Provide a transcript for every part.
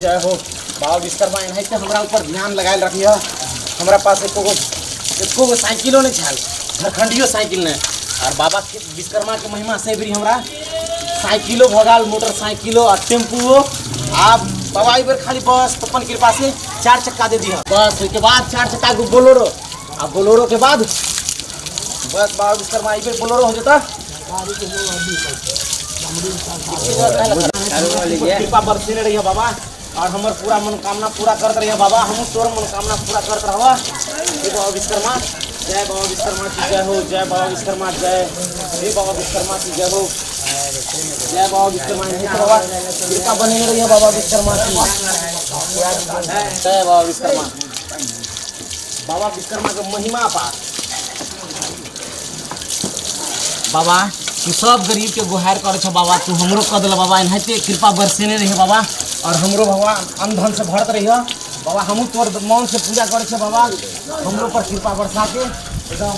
जय हो बाबा विश्वकर्मा। एनाहिते हमरा ऊपर ध्यान लगायल रखिह। हमरा पास एको गो एको गो साइकिलो नहीं छल, झारखंडियो साइकिल नहीं। और बाबा के विश्वकर्मा के महिमा से भी हमरा साइकिलो भऽ गेल, मोटरसाइकिलो और टेम्पुओ। आब बाबा एहि बेर खाली बस अपन कृपा से चार चक्का दे दिह बस। ओहिके बाद चार चक्का एगो बोलेरो, आ बोलेरो के बाद बस बाबा विश्वकर्मा एहि बेर बोलेरो हो जेता। कृपा बरसेने रहिए बाबा और हमर पूरा मनोकामना पूरा करत रहिए बाबा। हमहूँ तोर मनोकामना पूरा करत रहबा। हे बाबा विश्वकर्मा, जय बाबा विश्वकर्मा की जय हो। जय बाबा विश्वकर्मा जय। हे बाबा विश्वकर्मा की जय हो। जय बाबा विश्वकर्मा। हे बाबा कृपा बनेने रहिए बाबा विश्वकर्मा की जय। बाबा विश्वकर्मा, बाबा विश्वकर्मा के महिमा अपार। बाबा तू सब गरीब के गुहार करे छो बाबा, तू हमरो कऽ देल बाबा। एनाहिते कृपा बरसेने रही बाबा और हमरो बाबा अन्न धन से भरत रही बाबा। हमहूँ तोर मन से पूजा करे छे बाबा, हमरो पर कृपा बरसा के एकदम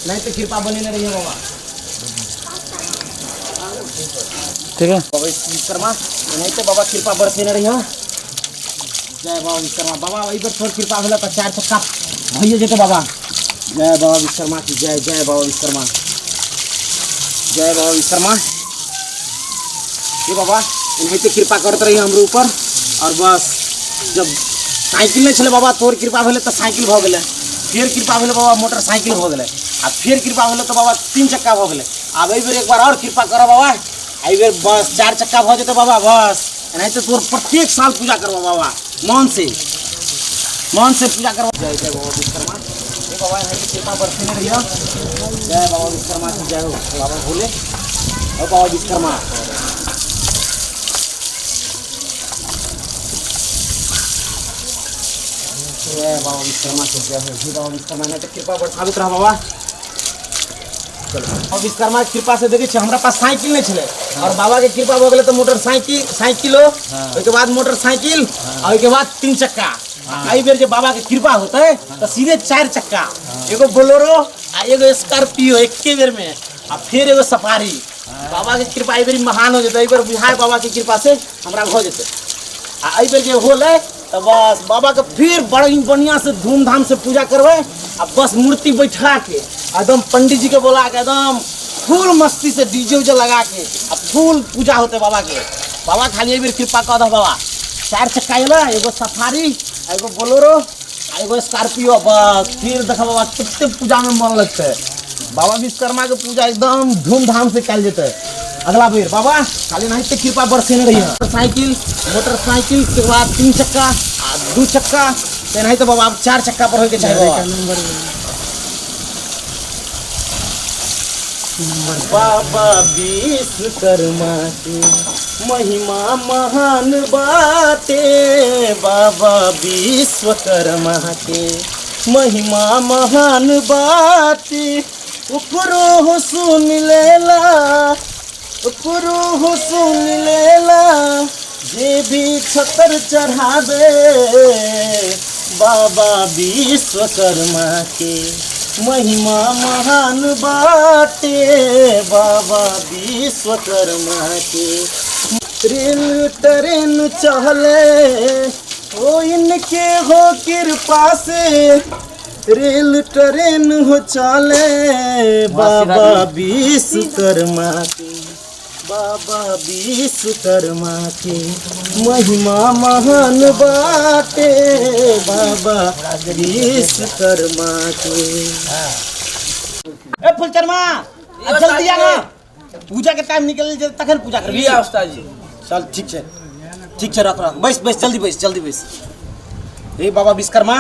नहीं तो कृपा बनेने रही बाबा। ठीक है बाबा विश्वकर्मा, एनाहिते बाबा कृपा बरसेने रही। जय बाबा विश्वकर्मा। बाबा एहि बेर तोर कृपा भेल तऽ चारि चक्का भइए जेतै बाबा। जय बाबा विश्वकर्मा की जय। जय बाबा विश्वकर्मा, जय बाबा विश्वकर्मा। हे बाबा एनाहिते कृपा करत रही हमरो ऊपर। और बस जब साइकिल नहीं छलै बाबा, तोर कृपा भेलै तऽ साइकिल भऽ गेलै। फेर कृपा भेलै बाबा, मोटरसाइकिल भऽ गेलै। आ फेर कृपा भेलै तऽ बाबा तीन चक्का भऽ गेलै। आब एहि बेर एक बार आओर कृपा करऽ बाबा, एहि बेर बस चारि चक्का भऽ जेतै बाबा। बस एनाहिते तोर प्रत्येक साल पूजा करबो बाबा, मन से मन से पूजा करबो। जय जय बाबा विश्वकर्मा। हे बाबा एनाहिते कृपा बरसेने रहियो। जय बाबा विश्वकर्मा की जय हो। बाबा भोले और बाबा विश्वकर्मा। जय बाबा विश्वकर्मा की जय हो। हे बाबा विश्वकर्मा एनाहिते कृपा बरसाबैत रह बाबा। चलो और विश्वकर्मा के कृपा से देखै छियै हमरा पास साइकिल नहि छलै और बाबा के कृपा भऽ गेलै तऽ मोटरसाइकिल, साइकिलो, ओहिके बाद मोटरसाइकिल आ ओहिके बाद तीन चक्का। आ एहि बेर जे बाबा के कृपा होतै तऽ सीधे चारि चक्का, एगो बोलेरो आ एगो स्कॉर्पियो एके बेर में, आ फेर एगो सफारी। बाबा के कृपा एहि बेर महान हो जेतै। एहि बेर बिहार बाबा के कृपा से हमरा भऽ जेतै। आ एहि बेर जे होलै तऽ बस बाबा के फिर बड़ी बढ़िया से धूमधाम से पूजा करबै आ बस मूर्ति बैठा के एकदम पंडित जी के बोला के एकदम फुल मस्ती से डीजे उजे लगा के आ फुल पूजा होते बाबा के। बाबा खाली एहि बेर कृपा कऽ दह बाबा। चारि चक्का एलै, एगो सफारी, एगो बोलेरो आ एगो स्कॉर्पियो। बस फिर देख बाबा कते पूजा में मन लगतै। बाबा विश्वकर्मा के पूजा एकदम धूमधाम से कयल जेतै अगला बेर। बाबा खाली नहीं तो कृपा बरसेने रही। साइकिल, मोटरसाइकिल के बाद तीन चक्का आ दू चक्का, तेनाही तो बाबा आब चार चक्का पर होइके चाही बाबा। बाबा विश्वकर्मा के महिमा महान बाटे, बाबा विश्वकर्मा के महिमा महान बाटे। ओकरो हो सुन लेला, ओकरो हो सुन लेला, जे भी छतर चढ़ावे। बाबा विश्वकर्मा के महिमा महान बाटे, बाबा विश्वकर्मा के। रेल ट्रेन चले ओ इनके हो कृपा से, रेल ट्रेन हो चले। बाबा विश्वकर्मा के, बाबा विश्वकर्मा के महिमा महान बाटे, बाबा विश्वकर्मा के। ए फुलचरमा, अब जल्दी आना, पूजा के टाइम निकल जे तखन पूजा करबी। लिया उस्ताद जी। चल ठीक छै, ठीक छै, रख रख, बैस बैस, जल्दी बैस, जल्दी बैस। हे बाबा विश्वकर्मा,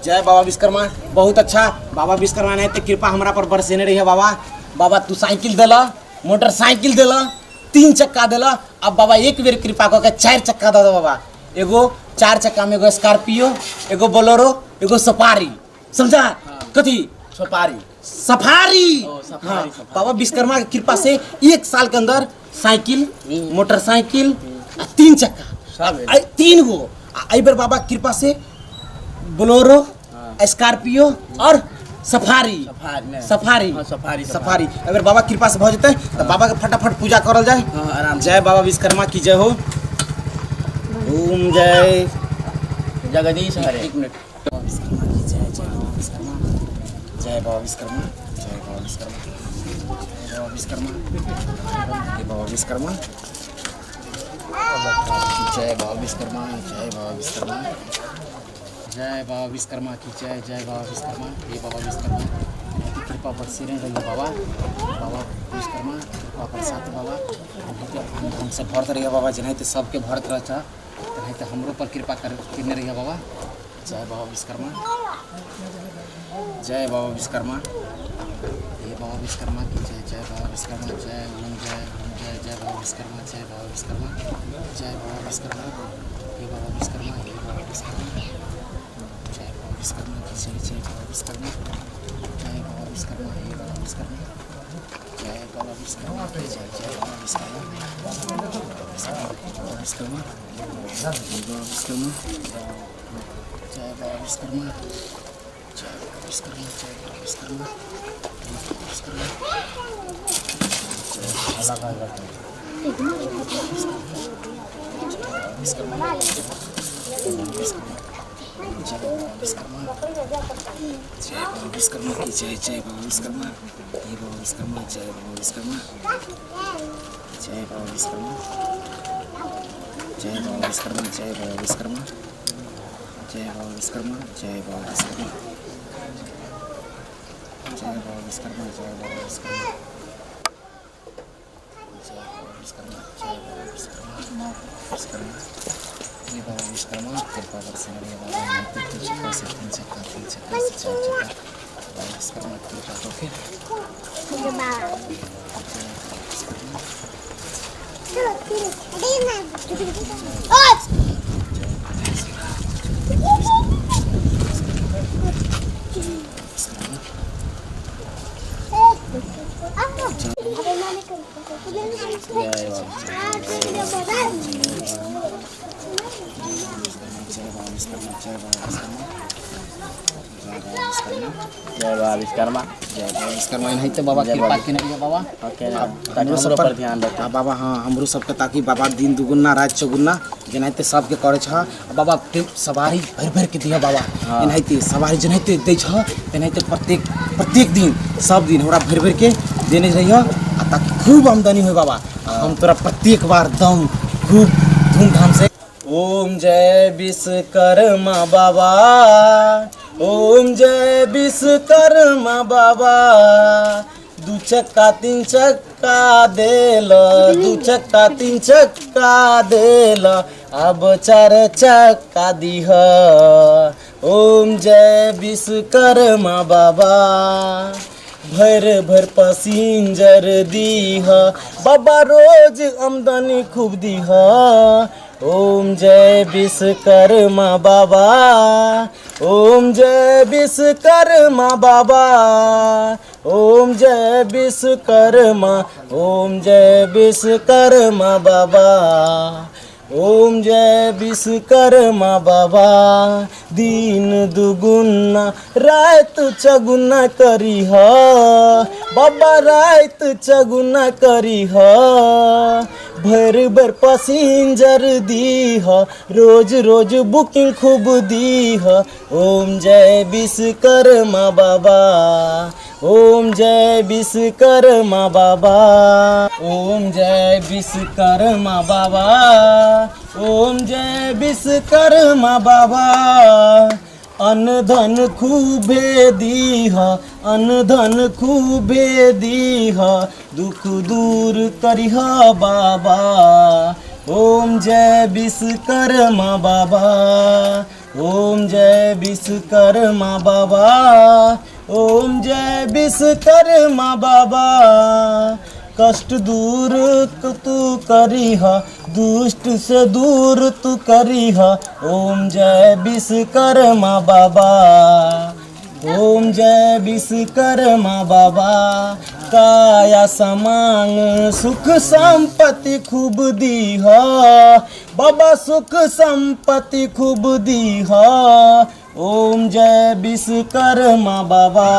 जय बाबा विश्वकर्मा। बहुत अच्छा बाबा विश्वकर्मा, नहीं तो कृपा हमरा पर बरसेने रही है बाबा। बाबा तू साइकिल देला, मोटरसाइकिल देला, तीन चक्का देला, अब बाबा एक बेर कृपा कऽ के चारि चक्का दऽ दे बाबा। एगो चार चक्का में एगो स्कॉर्पियो, एगो बोलेरो, एगो सफारी, समझा कथी? सफारी। सफारी। ओ, सफारी, हाँ, सफारी। बाबा विश्वकर्मा के कृपा से एक साल के अंदर साइकिल, मोटरसाइकिल आ तीन चक्का सब है। तीन गो। आ एहि बेर बाबा के कृपा से बोलेरो, स्कॉर्पियो और सफारी। सफारी, नहीं। सफारी। हाँ, सफारी, सफारी अगर बाबा कृपा से भऽ जेतै तऽ बाबा के फटाफट पूजा करल जाए। हाँ, आराम से। जय बाबा विश्वकर्मा की जय हो। ओम जय जगदीश हरे। एक मिनट। बाबा विश्वकर्मा की जय, जय बाबा विश्वकर्मा, जय बाबा विश्वकर्मा, जय बाबा विश्वकर्मा, जय बाबा विश्वकर्मा, जय बाबा विश्वकर्मा, जय बाबा विश्वकर्मा, जय बाबा विश्वकर्मा, जय बाबा विश्वकर्मा की जय, जय बाबा विश्वकर्मा, हे बाबा विश्वकर्मा एनाहिते कृपा बरसेने रहिए बाबा, बाबा विश्वकर्मा कृपा बरसात बाबा, एनाहिते धन से भरत रहिए बाबा, जेनाहिते सबके भरत रहता तेनाहिते हमरो पर कृपा कर केने रहिए बाबा। जय बाबा विश्वकर्मा, जय बाबा विश्वकर्मा, हे बाबा विश्वकर्मा की जय, जय बाबा विश्वकर्मा, जय ओम जय ओम जय, जय बाबा विश्वकर्मा, जय बाबा विश्वकर्मा, जय बाबा विश्वकर्मा, हे बाबा विश्वकर्मा, हे बाबा विश्वकर्मा, जय बाबा विश्वकर्मा की जय, जय बाबा विश्वकर्मा, जय बाबा विश्वकर्मा, हे बाबा विश्वकर्मा, जय बाबा विश्वकर्मा की जय, जय बाबा विश्वकर्मा, बाबा विश्वकर्मा, हे बाबा विश्वकर्मा, जय बाबा विश्वकर्मा, जय बाबा विश्वकर्मा, जय बाबा विश्वकर्मा, विश्वकर्मा, विश्वकर्मा, जय बाबा विश्वकर्मा, जय बाबा विश्वकर्मा की जय, जय बाबा विश्वकर्मा, हे बाबा विश्वकर्मा, जय बाबा विश्वकर्मा, जय बाबा विश्वकर्मा, जय बाबा विश्वकर्मा, जय बाबा विश्वकर्मा, जय बाबा विश्वकर्मा, जय बाबा विश्वकर्मा, जय बाबा विश्वकर्मा, जय बाबा विश्वकर्मा, जय बाबा विश्वकर्मा, जय बाबा विश्वकर्मा, विश्वकर्मा, हे बाबा विश्वकर्मा कृपा बरसाने रहिए बाबा, एनाहिते दू चक्का से तीन चक्का, तीन चक्का से चारि चक्का, बाबा विश्वकर्मा कृपा कऽ के जय बाबा विश्वकर्मा, जय बाबा विश्वकर्मा, जय बाबा विश्वकर्मा, जय बाबा विश्वकर्मा, जय बाबा विश्वकर्मा। एनाहिते बाबा जय कृपा बाबा। केने रहिए बाबा, ओके, आब ताकि हमरो सब हमरो पर पर ध्यान रहतै। आ बाबा, हाँ हमरो सबके, ताकि बाबा दिन दुगुना रात चौगुना जेनाहिते सबके करै छह आ बाबा, सवारी भरि भरि के दिह बाबा। हाँ। एनाहिते सवारी जेनाहिते दै छह तेनाहिते प्रत्येक प्रत्येक दिन सब दिन हमरा भरि भरि के देने रहिह आ ताकि खूब आमदनी होय बाबा। हम तोरा प्रत्येक बार दम खूब धूमधाम से। ओम जय विश्वकर्मा बाबा, ओम जय विश्वकर्मा बाबा, दू चक्का तीन चक्का देल, दू चक्का तीन चक्का देल, अब चार चक्का दीह। ओम जय विश्वकर्मा बाबा, भर भर पसिंजर दीह बाबा, रोज आमदनी खूब दीह। ओम जय विश्वकर्मा बाबा, ओम जय विश्वकर्मा बाबा, ओम जय विश्वकर्मा, ओम जय विश्वकर्मा बाबा, ओम जय विश्वकर्मा बाबा, दिन दुगुना रात चगुना करीह बाबा, रात चगुना करीह, भर भर पसिंजर दीह, रोज रोज बुकिंग खूब दीह। ओम जय विश्वकर्मा बाबा, ओम जय विश्वकर्मा बाबा, ओम जय विश्वकर्मा बाबा, ओम जय विश्वकर्मा बाबा, अन्न धन खूबे दीह, अन्न धन खूबे दीह, दुख दूर करिह बाबा। ओम जय विश्वकर्मा बाबा, ओम जय विश्वकर्मा बाबा, ओम जय विश्वकर्मा बाबा, कष्ट दूर तू करीह, दुष्ट से दूर तू करीह। ओम जय विश्वकर्मा बाबा, ओम जय विश्वकर्मा बाबा, काया समांग सुख संपत्ति खूब दीह बाबा, सुख संपत्ति खूब दीह। ओम जय विश्वकर्मा बाबा,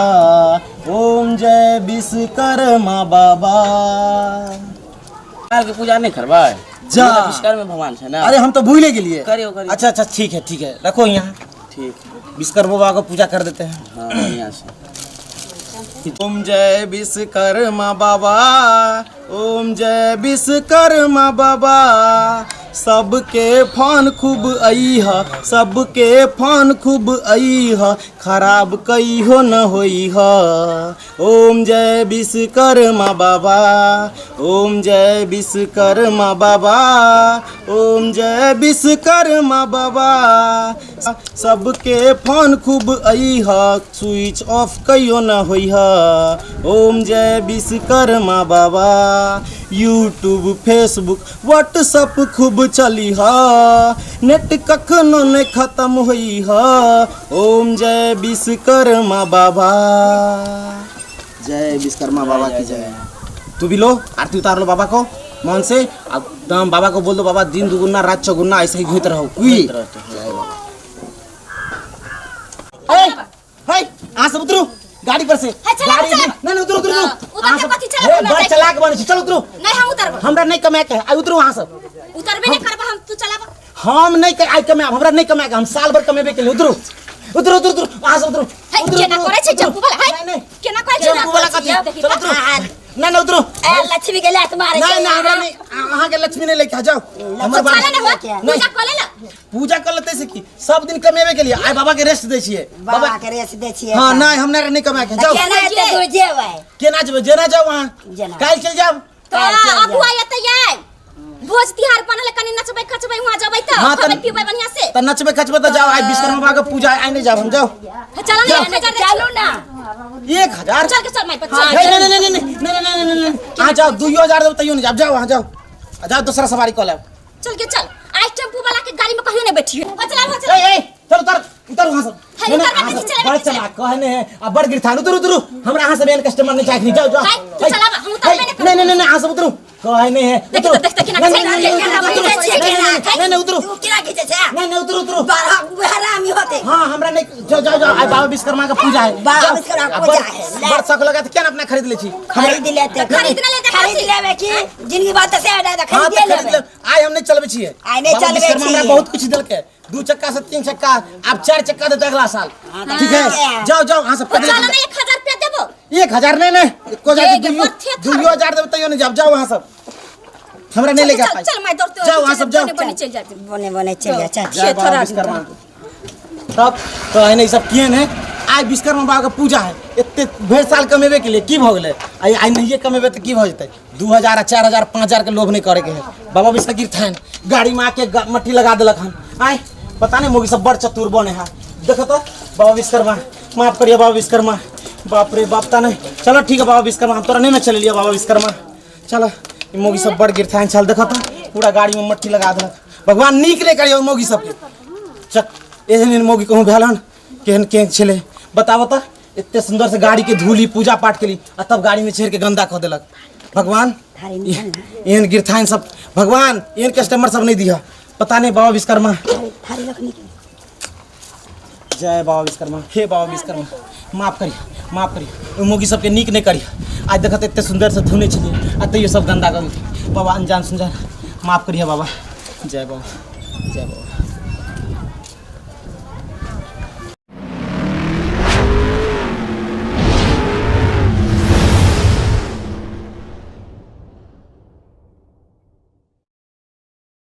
ओम जय विश्वकर्मा बाबा। काल के पूजा नहीं करबै? जा। ई तऽ विश्वकर्मा भगवान छै ने। अरे हम तो भूले गेलिए। करियो, करियो। अच्छा अच्छा, ठीक है ठीक है, रखो यहाँ। ठीक। विश्वकर्मा बाबा को पूजा कर देते हैं। हाँ, बढ़िया से। ओम जय विश्वकर्मा बाबा, ओम जय विश्वकर्मा बाबा, सबके फोन खूब अइह, सबके फोन खूब अइह, खराब कहियो न होइह। ओम जय विश्वकर्मा बाबा, ओम जय विश्वकर्मा बाबा, ओम जय विश्वकर्मा बाबा, सबके फोन खूब अइह, स्विच ऑफ कहियो न होइह। ओम जय विश्वकर्मा बाबा। यूट्यूब फेसबुक व्हाट्सअप खूब चलिह, नेट कखनो नहीं खत्म होइह। ओम जय विश्वकर्मा बाबा। जय विश्वकर्मा बाबा की जय। तू भी लो आरती उतार लो बाबा को मन से। अब दम बाबा को बोल दो, बाबा दिन दुगुना रात चौगुना ऐसे ही घूमते रहो। घूमते रहते, हाँ। ए, हे, अहाँ सब उतरू गाड़ी पर से। हे, चला, गाड़ी चला। नहीं नहीं, उतरू उतरू हाँ, उतरू। उतर अहाँ के सब- कथी चला, हे, हमरा बड़ जाइके। चलाक बनै छी, चल उतरू। नहीं, हम उतरब। हमरा नहीं कमाए के है, आइ उतरू अहाँ सब। उतरबे नहीं करब हम, तू चलाब। हम नहीं आइ कमाएब, हमरा नहीं कमाए के, हम साल भर कमेबे के लिए। उतरू उतरू उतरू उतरू, अहाँ सब उतरू। हे, उतरू, केना उतरू, करै छै उतरू। चंपू वाला, हे? नहीं नहीं, केना करै छै? चंपू वाला कथी? देखी चल तऽ। उतरू। नहीं नहीं, उतरू। ए, लक्ष्मी के लात मारे नहीं नहीं, हमरा नहीं, अहाँ के लक्ष्मी नहीं लेके जाओ। हमर चला बाप- ने हो, नहीं। पूजा कऽ ले ने। पूजा कर लेते से की सब दिन कमेबे के लिए आइ बाबा के रेस्ट दै छियै। बाबा के रेस दै छियै। हाँ, नहीं, हमरा नहीं कमाए के, जाओ। केना एते दूर जेबै? केना जेबै? जेना जाओ अहाँ। जेना। काल्हि चलि जायब। तऽ काल्हि चलि अगुआ जायब। एतै आइ। भोज तिहार बनल है, कनि नचबै खचबै वहाँ जेबै तऽ हाँ, तऽ- खबै पिबै बढ़िया से। तऽ नचबै खचबै तऽ जाओ, आइ विश्वकर्मा बाबा के पूजा है, आइ नहीं जाब हम, जाओ। हे, चल ने, 1000 दे। चलू ना। 1000? चल के चल माय पर, चल। नहीं नहीं नहीं नहीं नहीं नहीं नहीं नहीं नहीं, अहाँ जाओ, 2000 देब तैयो नहीं जाब, जाओ अहाँ जाओ, जाओ दोसरा सवारी कऽ लेब। चल के चल, आज टेम्पू वाला के गाड़ी में कहियो नहीं बैठियो। हो चला, हो चला। ए ए, चल उतर उतर वहां से। हे, नहीं, नहीं, उतर, अहाँ पीछे सब चला, बड़ पीछे चला कहने है आ बड़ गिरथान। उतरू उतरू, हमरा अहाँ सब एहन कस्टमर नहीं चाहिए, जाओ जाओ। हाय, तू हे, चलावा, हम उतरबे हे, नहीं करब। नहीं नहीं नहीं, अहाँ सब उतरू कहने है। देख उतरू। तो, देख तो केना नहीं, छै, नहीं, नहीं, केना उतरू, छै, उतरू, केना नहीं, छै। नहीं, नहीं, उतरू। तू केना खींचे छै? नहीं नहीं, उतरू उतरू। बड़ा हरामी होते। हाँ, हमरा नहीं, जाओ जाओ जाओ, आइ बाबा विश्वकर्मा के पूजा है। बाबा जाओ। विश्वकर्मा के आ, पूजा बड़- है, ले। बड़ शौक लगा तो क्या अपना खरीद ले छी। खरीद लेते। खरीद ने लेते, खरीद खरीद। लेबे की जिंदगी बात से हटा हाँ, खरीद तो खरीद लेबे। लेब। आइ हम नहीं चलबै छियै। आइ नहि बाबा चलबै विश्वकर्मा हमरा छियै। बहुत कुछ देलकै, 2 चक्का से 3 चक्का, आब 4 चक्का देतै अगला साल। हाँ, ठीक है, ठीक है। जाओ जाओ अहाँ सब हो पैदल चल चलि ने, 1000 रुपया देबो। 1000 नहीं नहीं, एको हजार ए, के गे, बड़ थेथर। 2000 देबै तैयो नहीं जाब, जाओ अहाँ सब, हमरा नहीं चल, लेके चल, पाइ। चल, माय दौड़ते जाओ अहाँ सब जाओ। बने बने चलि जाते। बने बने चलि जा चल। जय बाबा थेथर विश्वकर्मा। तब तो एहने ई सब किए ने आइ विश्वकर्मा बाबा के पूजा है, एते भरि साल कमेबे के लिए की भऽ गेलै? आइ आइ नहिए कमेबै तऽ की भऽ जेतै? 2000 आ 4000 5000 के लोभ नहीं करे के है। बाबा विश्वकर्मा गिरथान गाड़ी में आके मट्टी लगा देलक हन। आइ पता नहीं मोगी सब बड़ चतुर बने है। देखो तो बाबा विश्वकर्मा माफ करिए बाबा विश्वकर्मा, बाप रे बाप ता नहीं। चलो ठीक है बाबा विश्वकर्मा, हम तोरा नहीं ना चले लिया बाबा विश्वकर्मा। चलो ई मोगी सब बड़ गिरथान छल, देखो तो पूरा गाड़ी में मट्टी लगा देलक। भगवान नीक नहीं करियो मोगी सबके। चक एहन एहन मोगी कहूँ भेल हन, केहन केहन छलै बताबऽ तऽ। एते सुंदर से गाड़ी के धूली पूजा पाठ के लिए आ तब गाड़ी में छेड़ के गंदा कऽ देलक। भगवान एहन गिरथान सब, भगवान एहन कस्टमर सब नहीं दिया। पता नहीं बाबा विश्वकर्मा। जय बाबा विश्वकर्मा। हे बाबा विश्वकर्मा माफ करिए, माफ करिए, ओहि मोगी सबके नीक नहीं करिए। आज देखत एते सुंदर से धुने छलियै आ तैयो सब गंदा कऽ देलकै। बाबा अनजान सुनजान माफ करिए बाबा। जय बाबा, जय बाबा।